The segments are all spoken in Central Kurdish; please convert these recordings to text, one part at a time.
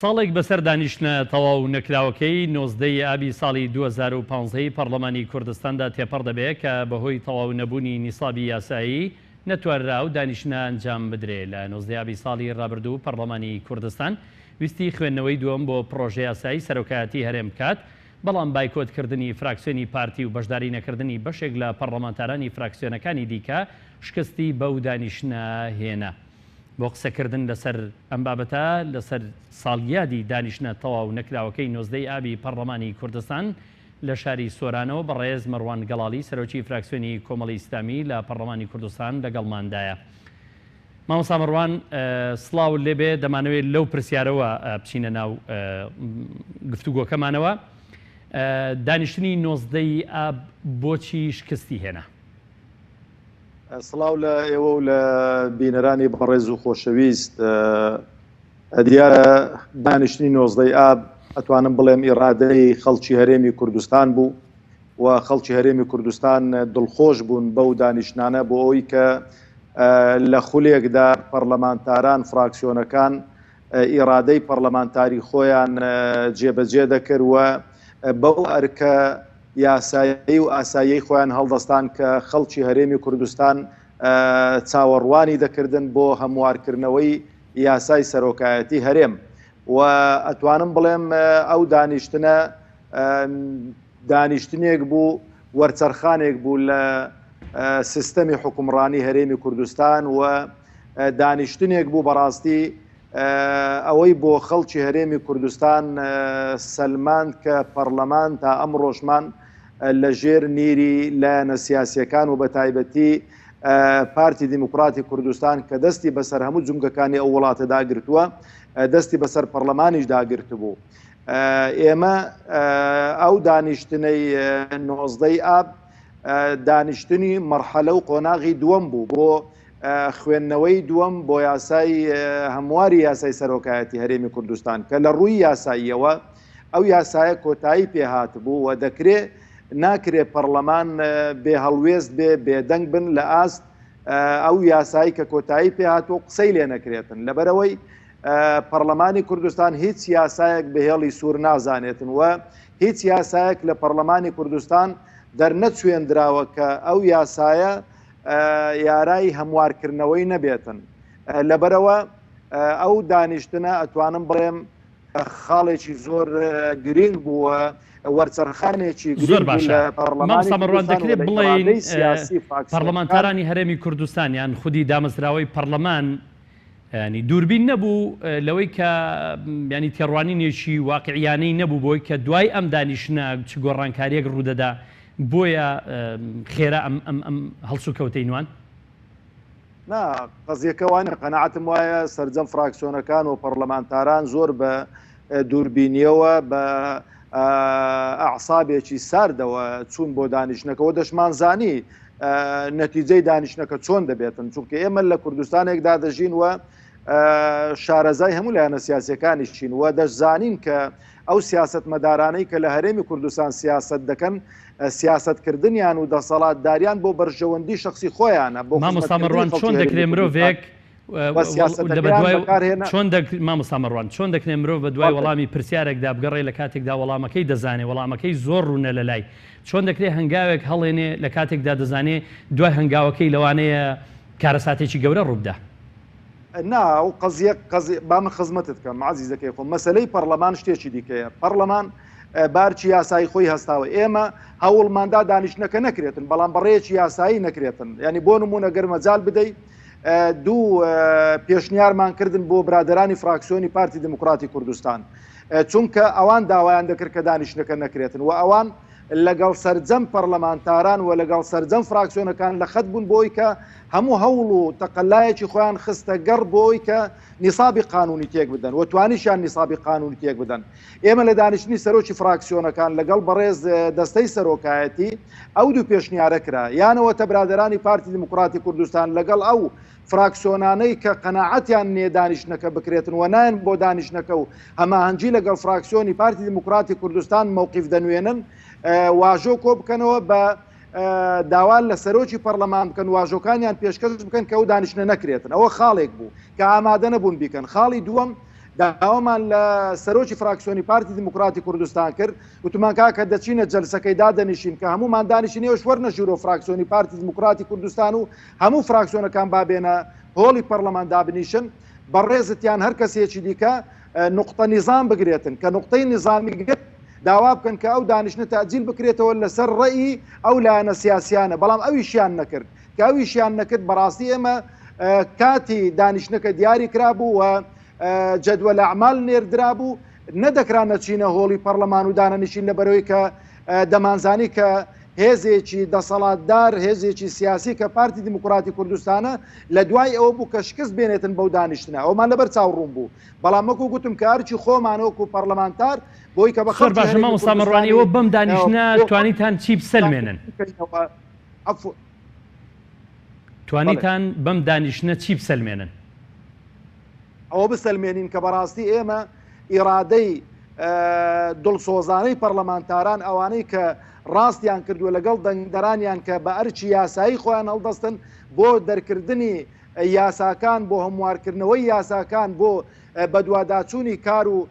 ساڵێک بەسەر دانیشتنە تەواو نەکراوەکەی 19 ی ئابی ساڵی 2015 ی پەڕلەمانی کوردستاندا تێپەڕ دەبێ کە بەهۆی تەواو نەبوونی نیسابی یاسایی نەتوانرا ئەو دانیشتنە ئەنجام بدرێ. لە 19 ئابی ساڵی ڕابردوو پەڕلەمانی کوردستان ویستی خوێندنەوەی دووەم بۆ پڕۆژەیاسای سەرۆکایەتی هەرێم بکات، بەڵام بایکۆت کردنی فراکسیۆنی پارتی و بەشداری نەکردنی بەشێک لە پەڕلەمانتارانی فراکسیۆنەکانی دیکە شکستی بەو دانیشتنە هێنا. بۆ قسەکردن لەسەر ئەم بابەتە لەسەر ساڵیادی دانیشتنە تەواو نەکراوەکەی 19 ی ئابی پەڕلەمانی کوردستان لە شاری سۆرانەوە بەڕێز مەروان گەڵاڵی سەرۆکی فراکسیۆنی کۆمەڵی ئیسلامی لە پەڕلەمانی کوردستان لەگەڵماندایە. مامۆستا مەروان سڵاوت لێبێ، دەمانەوێت لەو پرسیارەوە بچینە ناو گفتوگۆکەمانەوە. دانیشتنی 19 ی ئاب بۆچی شکستی هێنا؟ سڵاو لە ئێوە و لە بینەرانی بەڕێز و خۆشەویست. دیارە دانیشتنی نۆزدەی ئاب ئەتوانم بڵێم ئیرادەی خەڵکی هەرێمی کوردستان بوو و خەڵکی هەرێمی کوردستان دڵخۆش بوون بەو دانیشتنانە بۆ ئەوی کە لە خولێکدا پەرلەمانتاران فراکسیۆنەکان ئیرادەی پەرلەمانتاری خۆیان جێبەجێ دەکرد و بەو ئەرکە یاسایی و ئاساییەی خۆیان هەڵدەستان کە خەڵکی هەرێمی کوردستان چاوەڕوانی دەکردن بۆ هەموارکردنەوەی یاسای سەرۆکایەتی هەرێم و ئەتوانم بڵێم ئەو دانیشتنە دانیشتنێک بوو وەرچەرخانێک بوو لە سیستەمی حکومڕانی هەرێمی کوردستان و دانیشتنێک بوو بەڕاستی ئەوەی بۆ خەڵکی هەرێمی کوردستان سەلماند کە پەڕلەمان تا ئەمڕۆشمان لە ژێر نیری لایەنە سیاسیەکان و بەتایبەتی پارتی دیموکراتی کوردستان کە دەستی بەسەر هەموو جومگەکانی ئەو وڵاتەدا گرتووە دەستی بەسەر پەڕلەمانیشدا گرتبوو. ئێمە ئەو دانیشتنەی نۆزدەی ئاب دانیشتنی مەرحەلە و قۆناغی دووەم بوو بۆ خوێندنەوەی دووەم بۆ یاسای هەمواری یاسای سەرۆکایەتی هەرێمی کوردستان کە لە ڕووی یاساییەوە ئەو یاسایە کۆتایی پێهاتبوو و دەکرێ ناکرێ پەڕلەمان بێ هەڵوێست بێ بێدەنگ بن لە ئاست ئەو یاسایی کە کۆتایی پێهاتوە و قسەی لێ نەکرێتن لەبەرەوەی پەڕلەمانی کوردستان هیچ یاسایەک بە هێڵی سوور نازانێتن و هیچ یاسایەک لە پەڕلەمانی کوردستان دەرنەچوێندراوە کە ئەو یاسایە یارای هەموارکردنەوەی نەبێتن لەبەرەوە ئەو دانیشتنە ئەتوانم بڵێم خاڵێکی زۆر گرنگ بووە وەرچەرخانێکی زۆر باشە مامۆستا مەروان دەکرێت بڵێین پەڕلەمانتارانی هەرێمی کوردستان یان خودی دامەزراوەی پەڕلەمان ینی دووربین نەبوو لەوەی کە ینی تێڕوانینێکی واقعیانەی نەبوو بۆی کە دوای ئەم دانیشتنە چ گۆڕانکاریەک ڕوودەدا بۆیە خێرا ئەم ئەم ئەم هەڵسوکەوتەی نوان؟ نا قەزیەکە وا نیە قەناعەتم وایە سەرجەم فراکسیۆنەکان و پەڕلەمانتاران زۆر بە دووربینیەوە بە ئەعسابێکی ساردەوە چوون بۆ دانیشتنەکە و دەشمانزانی نەتیجەی دانیشتنەکە چۆن دەبێتن چونکە ئێمە لە کوردستانێکدا دەژین و شارەزای هەموو لایەنە سیاسیەکانیشین و دەشزانین کە ئەو سیاسەتمەدارانەی کە لە هەرێمی کوردستان سیاسەت دەکەن سیاسەتکردنیان و دەسەڵاتداریان بۆ بەرژەوەندی شەخسی خۆیانە بۆ مامۆستا خزمەتکردنی مەڕوان خەڵکی چۆن هەرێمی دەکرێ کوردستان مرۆڤێک و سیاسەتەکەیان لەبەدوای بەکارهێنا چۆن دەک مامۆستا مەڕوان چۆن دەکرێ مرۆڤ بەدوای بەڵێ. وەڵامی پرسیارێکدا بگەڕێ لە کاتێکدا وەڵامەکەی دەزانێ وەڵامەکەی زۆر ڕوونە لەلای چۆن دەکرێ هەنگاوێک هەڵێنێ لە کاتێکدا دەزانێ دوای هەنگاوەکەی لەوانەیە کارەساتێکی گەورە ڕووبدا؟ نا ئەو قەزیە قەزی با من خزمەتت کەم عەزیزەکەی خۆم مەسەلەی پەڕلەمان شتێکی دیکەیە پەڕلەمان بارکی یاسایی خۆی هەستاوە ئێمە هەوڵماندا دانیشتنەکە نەکرێتن بەڵام بەڕێیەکی یاسایی نەکرێتن ینی بۆ نمونە گەر مەجال بدەی دوو پێشنیارمان کردن بۆ برادرانی فراکسیۆنی پارتی دموکراتی کوردستان چونکە ئەوان داوایان دەکرد کە دانیشتنەکە نەکرێتن و ئەوان لەگەڵ سەرجەم پەرلەمانتاران و لەگەڵ سەرجەم فراکسیۆنەکان لە خەت بوون بۆی کە هەموو هەوڵ و تەقەلایەکی خۆیان خستە گەڕ بۆی کە نیسابی قانونی تێک بدەن و توانیشیان نیسابی قانونی تێک بدەن. ئێمە لە دانیشتنی سەرۆکی فراکسیۆنەکان لەگەڵ بەڕێز دەستەی سەرۆکایەتی ئەو دوو پێشنیارە کرا یانەوەتە برادەرانی پارتی دیموکراتی کوردستان لەگەڵ ئەو فراکسیۆنانەی کە قەناعەتیان نییە دانیشتنەکە بکرێتن و نایەن بۆ دانیشتنەکە و هەماهەنگی لەگەڵ فراکسیۆنی پارتی دیموکراتی کوردستان مەوقیف دەنوێنن واژۆ کۆبکەنەوە بە داوا لە سەرۆکی پەڕلەمان بکەن واژۆکانیان پێشکەش بکەن کە ئەو دانیشتنە نەکرێتن ئەوە خاڵێک بوو کە ئامادە نەبوون بیکەن خاڵی دووەم. داوامان لە سەرۆکی فراکسیۆنی پارتی دیموکراتی کوردستان کرد، وتمان کاکە دەچینە جەلسەکەی دادەنیشین، کە هەموومان دانیشین ئێوەش وەرنە ژوورەوە فراکسیۆنی پارتی دیموکراتی کوردستان و هەموو فراکسیۆنەکان با بێنە هۆڵی پەڕلەمان دابنیشن، بەڕێزت یان هەر کەسێکی دیکە نوقتە نیزام بگرێتن، کە نوقتەی نیزامی گرت داوا بکەن کە ئەو دانیشتنە تەئجیل بکرێتەوە لەسەر ڕەئی ئەو لایەنە سیاسیانە، بەڵام ئەویشیان نەکرد. کە ئەویشیان نەکرد بەڕاستی ئێمە کاتی دانیشتنەکە دیاری کرابوو و جەدوەل ئەعمال نێردرابوو نەدەکرا نەچینە هۆڵی پەرلەمان و دانەنیشین لە بەرەوەی کە دەمانزانی کە هێزێکی دەسەڵاتدار هێزێکی سیاسی کە پارتی دیموکراتی کوردستانە لە دوای ئەوە بوو کە شکست بێنێتن بەو دانیشتنە ئەومان لەبەر چاو ڕوون بوو بەڵام وەکو گوتم کە ئەرکی خۆمان وەکو پەرلەمانتار بۆی کە بە زۆر خەڵکی باشە هەرێمی مامۆستا مەڕوان کوردستانی ئێوە بەم دانیشتنە بۆ توانیتان چی بسەلمێنن؟ بکەینەوە عەفو بەڵێ. توانیتان بەم دانیشتنە چی بسەلمێنن؟ ئەوە بسەلمێنین کە بەڕاستی ئێمە ئیرادەی دڵسۆزانەی پەڕلەمانتاران ئەوانەی کە ڕاستیان کردووە لەگەڵ دەنگدەرانیان کە بە ئەرکی یاسایی خۆیان هەڵدەستن بۆ دەرکردنی یاساکان بۆ هەموارکردنەوەی یاساکان بۆ بەدواداچوونی کار و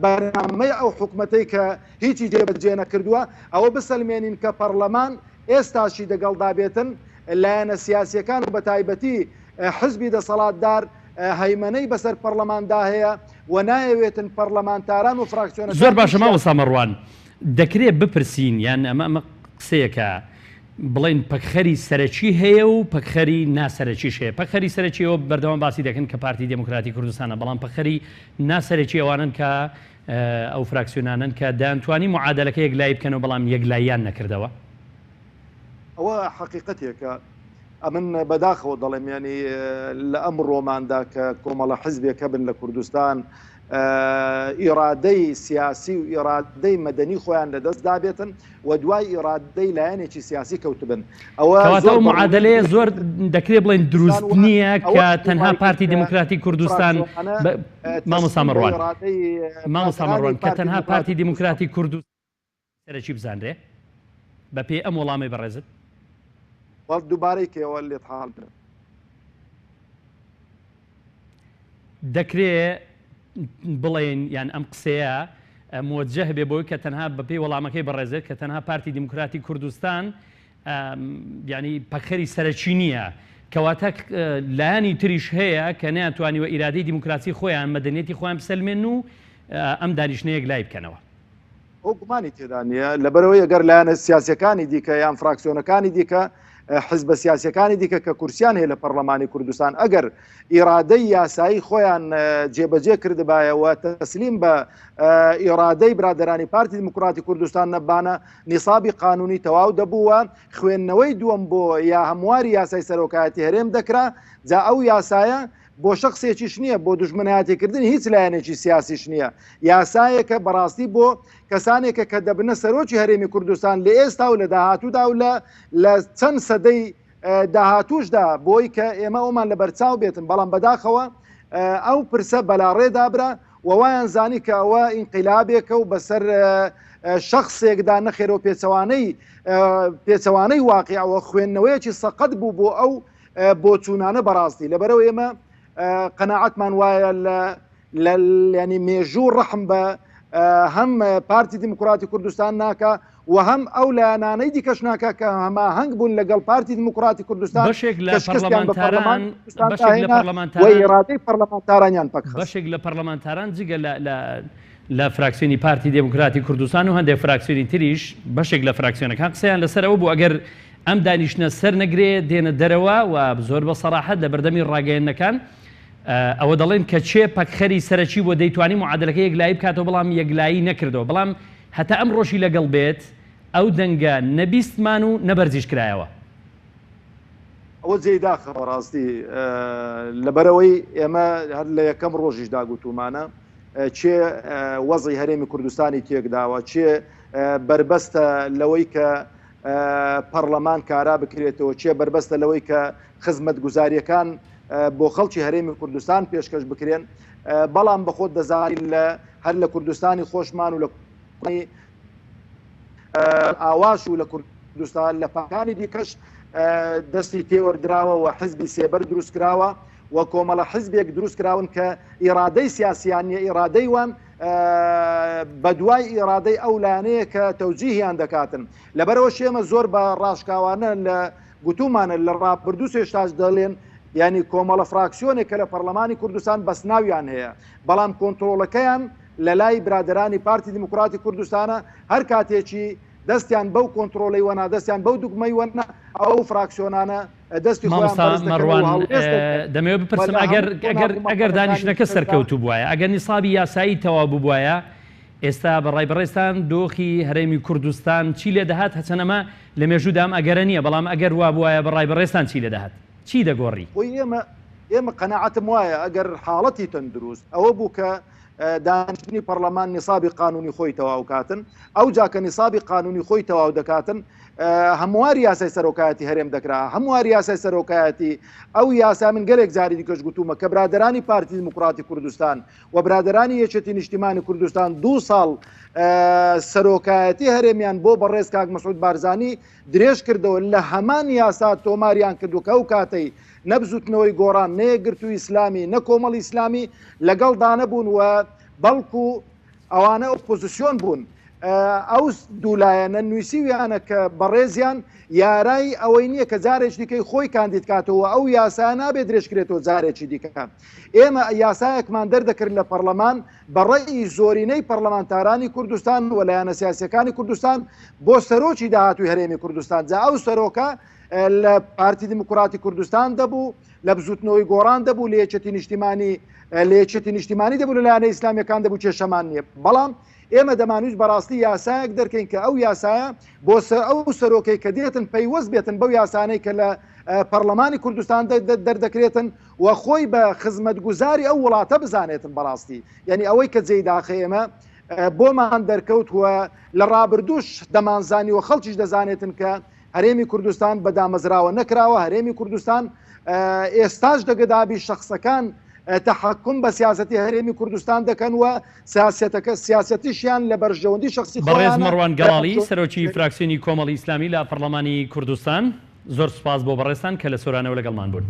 بەرنامەی ئەو حکومەتەی کە هیچی جێبەجێ نەکردووە ئەوە بسەلمێنین کە پەڕلەمان ئێستاشی دەگەڵدا بێتن لایەنە سیاسیەکان و بەتایبەتی حزبی دەسەڵاتدار هەیمەنەی بەسەر پەڕلەماندا هەیە و نایەوێتن پەڕلەمانتاران و فراکسیۆنەکان زۆر باشە ئیشیان مامۆستا مەڕوان دەکرێ بپرسین یان ئەمە ئەمە قسەیەکە بڵێین پەکخەری سەرەکی هەیە و پەکخەری ناسەرەکیش هەیە پەکخەری سەرەکی ئەوە بەردەوام باسی دەکەن کە پارتی دێموکراتی کوردستانە بەڵام پەکخەری ناسەرەکی ئەوانەن کە ئەو فراکسیۆنانەن کە دەیانتوانی معادەلەکە یەکلایی بکەنەوە بەڵام یەکلاییان نەکردەوە. ئەوە حەقیقەتێکە ئەمن بەداخەوە دەڵێم یانی لە ئەمڕۆماندا کە کۆمەڵە حزبێک هەبن لە کوردستان ئیرادەی سیاسی و ئیرادەی مەدەنی خۆیان لەدەست دابێتن و دوای ئیرادەی لایەنێکی سیاسی کەوتبن ئەوە کەواتە زۆر ئەو بەڕوونی معادلەیە زۆر دەکرێ بڵێن دروست کوردستان و نییە ئەوە کە تەنها وای کرد پارتی کە دێموکراتی کوردستان فراکسیۆنانە بە مامۆستا تەسلیم بە مەڕوان ئیرادەی مامۆستا برادەرانی مەڕوان کە پارتی تەنها دیموکراتی پارتی کوردستان دێموکراتی کوردستان سەرەکی بزانرێ بە پێی ئەم وەڵامەی بەڕێزت؟ وەڵ دووبارەی کەیەوە لێت حاڵ بم. دەکرێ بڵێین یان ئەم قسەیە موەجەه بێ بۆی کە تەنها بە پێی وەڵامەکەی بەڕێزت کە تەنها پارتی دیموکراتی کوردستان یانی پەکخەری سەرەکی نییە کەواتە لایەنی تریش هەیە کە نەیانتوانیوە ئیرادەی دیموکراسی خۆیان مەدەنیەتی خۆیان بسەلمێن و ئەم دانیشتنە یەکلایی بکەنەوە. ئەو گومانی تێدا نییە، لەبەرئەوەی ئەگەر لایەنە سیاسیەکانی دیکە یان فراکسیۆنەکانی دیکە، حزبە سیاسیەکانی دیکە کە کورسیان هەیە لە پەرلەمانی کوردستان، ئەگەر ئیرادەی یاسایی خۆیان جێبەجێ کردبایە و تەسلیم بە ئیرادەی برادەرانی پارتی دیموکراتی کوردستان نەبانە، نیسابی قانونی تەواو دەبوو و خوێندنەوەی دووەم بۆ یا هەمواری یاسای سەرۆکایەتی هەرێم دەکرا، جا ئەو یاسایە بۆ شەخسێکیش نییە، بۆ دوژمنایەتیکردنی هیچ لایەنێکی سیاسیش نییە، یاسایەکە بەڕاستی بۆ کەسانێکە کە دەبنە سەرۆکی هەرێمی کوردستان لە ئێستا و لە داهاتوودا و لە لە چەند سەدەی داهاتووشدا بۆی کە ئێمە ئەومان لە بەرچاو بێتن، بەڵام بەداخەوە ئەو پرسە بەلاڕێدا برا و وایان زانی کە ئەوە ئینقیلابێکە و بەسەر شەخسێکدا نەخێرەوە پێچەوانەی پێچەوانەی واقیعەوە خوێندنەوەیەکی سەقەت بوو بۆ ئەو بۆچوونانە بەڕاستی لەبەرەوە ئێمە قەناعەتمان وایە لە لە ینی مێژوو ڕەحم بە هەم پارتی دیموکراتی کوردستان ناکە و هەم ئەو لایەنانەی دیکەش ناکە کە هەماهەنگ بوون لەگەڵ پارتی دیموکراتی کوردستان بەشێک لە کە شکستیان بە پەرلەمانتاران پەرلەمان کوردستان بەشێک لە داهێنا و پەرلەمانتاران ئیرادەی پەرلەمانتارانیان پەکخست. بەشێک لە پەرلەمانتاران جگە لە لە لە فراکسیۆنی پارتی دێموکراتی کوردستان و هەندێک فراکسیۆنی تریش بەشێک لە فراکسیۆنەکان قسەیان لەسەر ئەوە بوو ئەگەر ئەم دانیشتنە سەر نەگرێ دێنە دەرەوە و زۆر بە سەراحەت لە بەردەمی ڕاگەیەندنەکان ئەوە دەڵێن کە کێ پەکخەری سەرەکی بووە دەیتوانی معادلەکە یەکلایی بکاتەوە بەڵام یەکلایی نەکردەوە بەڵام هەتا ئەمڕۆشی لەگەڵ بێت ئەو دەنگە نە بیستمان و نە بەرزیش کرایەوە. ئەوە جێی داخە بەڕاستی لەبەرئەوەی ئێمە هەر لە یەکەم ڕۆژیشدا گوتوومانە کێ وەزعی هەرێمی کوردستانی تێکداوە، کێ بەربەستە لەوەی کە پەڕلەمان کارا بکرێتەوە، کێ بەربەستە لەوەی کە خزمەتگوزارییەکان بۆ خەڵکی هەرێمی کوردستان پێشکەش بکرێن، بەڵام بەخۆت دەزانی لە هەر لە کوردستانی خۆشمان و لە ئاواش و لە کوردستان لە پارچەکانی دیکەش دەستی تێوەردراوە و حزبی سێبەر دروستکراوە. و کۆمەڵە حزبێک دروست کراون کە ئیرادەی سیاسیان نیە، ئیرادەی وان بەدوای ئیرادەی ئەو لایەنەیە کە تەوجیهیان دەکاتن. لەبەرئەوەش ئێمە زۆر بە ڕاشکاوانە لە گوتومانە لە ڕابردوو سێشتاش دەڵێن یانی کۆمەڵە فراکسیۆنێک کە لە پەڕلەمانی کوردستان بەس ناویان هەیە بەڵام کۆنتڕۆڵەکەیان لەلای برادەرانی پارتی دیموکراتی کوردستانە هەر کاتێکی دەستیان بەو کۆنتڕۆڵەی وەنا دەستیان بەو دوگمەی وەنا ئەو فراکسیۆنانە دەستی خۆیان مامۆستا بەرز دەکەنەوە و مەڕوان هەڵوێست دەگرن دەمەوێت و بپرسم لە ئەگەر هەموو قۆناغ ئەگەر و ئەگەر مەرحەلەکانی دانیشتنەکە دیکەشدا سەرکەوتوو بوایە ئەگەر نیسابی یاسایی تەواو ببوایە ئێستا بە ڕای بەڕێزتان دۆخی هەرێمی کوردستان چی لێ دەهات هەچەند ئەمە لە مێژوودا ئەم ئەگەرە نییە بەڵام ئەگەر وا بوایە بە ڕای بەڕێزتان چی لێ دەهات چی دەگۆڕی؟ خۆی ئێمە ئێمە قەناعەتم وایە ئەگەر حاڵەتی تەندروست ئەوە بوو کە دانیشتنی پەڕلەمان نیسابی قانونی خۆی تەواو کاتن ئەوجا کە نیسابی قانونی خۆی تەواو دەکاتن هەمواری یاسای سەرۆکایەتی هەرێم دەکرا هەمواری یاسای سەرۆکایەتی ئەو یاسا من گەلێک جاری دیکەش گوتومە کە برادرانی پارتی دیموکراتی کوردستان و برادرانی یەکێتی نیشتیمانی کوردستان دوو ساڵ سەرۆکایەتی هەرێمیان بۆ بەڕێز کاک مەسعود بارزانی درێژ کردەوە لە هەمان یاسا تۆماریان کردو کە ئەو کاتەی نە بزوتنەوەی گۆڕان، نە یەکگرتووی ئیسلامی، نە کۆمەڵی ئیسلامی لەگەڵدا نەبوون و بەڵکو ئەوانە ئۆپۆزسیۆن بوون. ئەو دوو لایەنە نووسیویانە کە بەڕێزیان یارای ئەوەی نییە کە جارێکی دیکەی خۆی کاندید کاتەوە ئەو یاسایە نابێت درێژکرێتەوە جارێکی دیکە. ئێمە یاسایەکمان دەردەکرد لە پەڕلەمان بە ڕەئی زۆرینەی پەڕلەمانتارانی کوردستان و لایەنە سیاسیەکانی کوردستان بۆ سەرۆکی داهاتووی هەرێمی کوردستان جا ئەو سەرۆکە لە پارتی دیموکراتی کوردستان دەبوو لە بزوتنەوەی گۆڕان دەبوو لە یەکێتی نیشتیمانی لە یەکێتی نیشتیمانی دەبوو لە لایەنە ئیسلامیەکان دەبوو کێشەمان نییە بەڵام ئێمە دەمانویست بەڕاستی یاسایەک دەرکەین کە ئەو یاسایە بۆ ئەو سەرۆکەی کە دێتن پەیوەست بێتن بەو یاسانەی کە لە پەرلەمانی کوردستان دەردەکرێتن و خۆی بە خزمەتگوزاری ئەو وڵاتە بزانێتن بەڕاستی یعنی ئەوەی کە جێی داخە ئێمە بۆمان دەرکەوت و لە ڕابردوش دەمانزانی و خەڵکیش دەزانێتن کە هەرێمی کوردستان بە دامەزراوە نەکراوە، هەرێمی کوردستان ئێستاش دەگەدابی شەخسەکان تەحەکوم بە سیاسەتی هەرێمی کوردستان دەکەن و سیاسەتەکە سیاسەتیشیان لە بەرژەوەندی شەخسی بەڕێز خۆیانە مەڕوان لە گەڵاڵی بەرژەوەندی سەرۆکی فراکسیۆنی کۆمەڵی ئیسلامی لە پەڕڵەمانی کوردستان، زۆر سوپاس بۆ بەڕێزتان کە لە سۆرانەوە لەگەڵمان بوون.